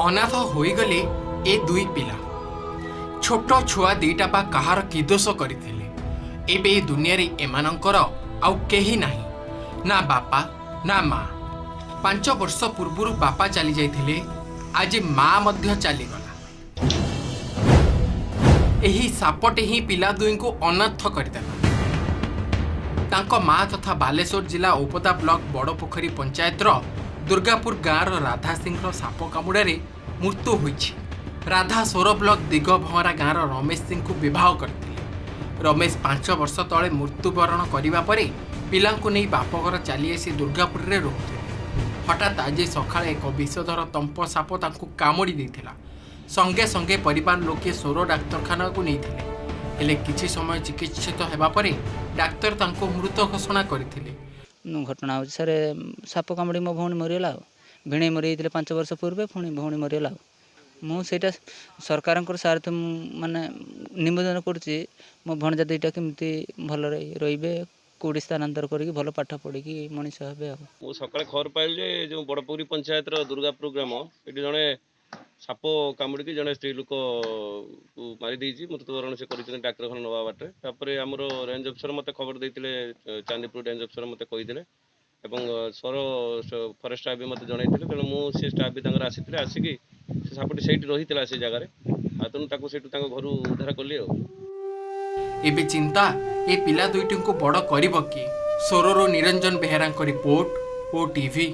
ଅନାଥ ହୋଇଗଲେ ଏ ଦୁଇ ପିଲା। ଛୋଟ ଛୁଆ ଦିଟା ବା କାହାର କି ଦୋଷ କରିଥିଲେ? ଏବେ ଏ ଦୁନିଆରେ ଏମାନଙ୍କର ଆଉ କେହି ନାହିଁ, ନା ବାପା ନା ମା। 5 ବର୍ଷ ପୂର୍ବରୁ ବାପା ଚାଲି ଯାଇଥିଲେ, ଆଜି ମା ମଧ୍ୟ ଚାଲିଗଲା। ଏହି ସାପଟି ହିଁ ପିଲା ଦୁଇଙ୍କୁ ଅନାଥ କରିଦେଲା। ତାଙ୍କ ମା ତଥା ବାଲେଶ୍ୱର ଜିଲ୍ଲା ଔପଦା ବ୍ଲକ ବଡ଼ପୋଖରୀ ପଞ୍ଚାୟତର ଦୁର୍ଗାପୁର ଗାଁର ରାଧା ସିଂର ସାପ କାମୁଡ଼ାରେ ମୃତ୍ୟୁ ହୋଇଛି। ରାଧା ସୋର ବ୍ଲକ ଦିଗଭହଁରା ଗାଁର ରମେଶ ସିଂଙ୍କୁ ବିବାହ କରିଥିଲେ। ରମେଶ 5 ବର୍ଷ ତଳେ ମୃତ୍ୟୁବରଣ କରିବା ପରେ ପିଲାଙ୍କୁ ନେଇ ବାପଘର ଚାଲିଆସି ଦୁର୍ଗାପୁରରେ ରହୁଥିଲେ। ହଠାତ୍ ଆଜି ସକାଳେ ଏକ ବିଷଧର ତମ୍ପ ସାପ ତାଙ୍କୁ କାମୁଡ଼ି ଦେଇଥିଲା। ସଙ୍ଗେ ସଙ୍ଗେ ପରିବାର ଲୋକେ ସୋର ଡାକ୍ତରଖାନାକୁ ନେଇଥିଲେ। ହେଲେ କିଛି ସମୟ ଚିକିତ୍ସିତ ହେବା ପରେ ଡାକ୍ତର ତାଙ୍କୁ ମୃତ ଘୋଷଣା କରିଥିଲେ। ଘଟଣା ହେଉଛି ସାର୍, ସାପ କାମୁଡ଼ି ମୋ ଭଉଣୀ ମରିଗଲା। ଆଉ ଭିଣେଇ ମରିଯାଇଥିଲେ 5 ବର୍ଷ ପୂର୍ବେ, ପୁଣି ଭଉଣୀ ମରିଗଲା। ଆଉ ମୁଁ ସେଇଟା ସରକାରଙ୍କର ସାର୍ ମାନେ ନିବେଦନ କରୁଛି, ମୋ ଭଣଜା ଦୁଇଟା କେମିତି ଭଲରେ ରହିବେ, କେଉଁଠି ସ୍ଥାନାନ୍ତର କରିକି ଭଲ ପାଠ ପଢ଼ିକି ମଣିଷ ହେବେ। ଆଉ ମୁଁ ସକାଳେ ଖବର ପାଇଲି ଯେ ଯେଉଁ ବଡ଼ପୋଖରୀ ପଞ୍ଚାୟତର ଦୁର୍ଗାପୁର ଗ୍ରାମ, ଏଠି ଜଣେ ସାପ କାମୁଡ଼ିକି ଜଣେ ସ୍ତ୍ରୀ ଲୋକକୁ ମାରି ଦେଇଛି, ମୃତ୍ୟୁବରଣ ସେ କରିଛନ୍ତି ଡାକ୍ତରଖାନା ନେବା ବାଟରେ। ତାପରେ ଆମର ରେଞ୍ଜ ଅଫିସର ମୋତେ ଖବର ଦେଇଥିଲେ, ଚାନ୍ଦିପୁର ରେଞ୍ଜ ଅଫିସର ମୋତେ କହିଥିଲେ ଏବଂ ସୋର ଫରେଷ୍ଟ ଷ୍ଟାଫ୍ ବି ମୋତେ ଜଣାଇଥିଲେ। ତେଣୁ ମୁଁ ସେ ଷ୍ଟାଫ୍ ବି ତାଙ୍କର ଆସିଥିଲେ, ଆସିକି ସେ ସାପଟି ସେଇଠି ରହିଥିଲା ସେ ଜାଗାରେ, ଆଉ ତେଣୁ ତାକୁ ସେଇଠୁ ତାଙ୍କ ଘରୁ ଉଦ୍ଧାର କଲି। ଆଉ ଏବେ ଚିନ୍ତା, ଏ ପିଲା ଦୁଇଟିଙ୍କୁ ବଡ଼ କରିବ କି? ସୋରରୁ ନିରଞ୍ଜନ ବେହେରାଙ୍କ ରିପୋର୍ଟ, ଓ ଟିଭି।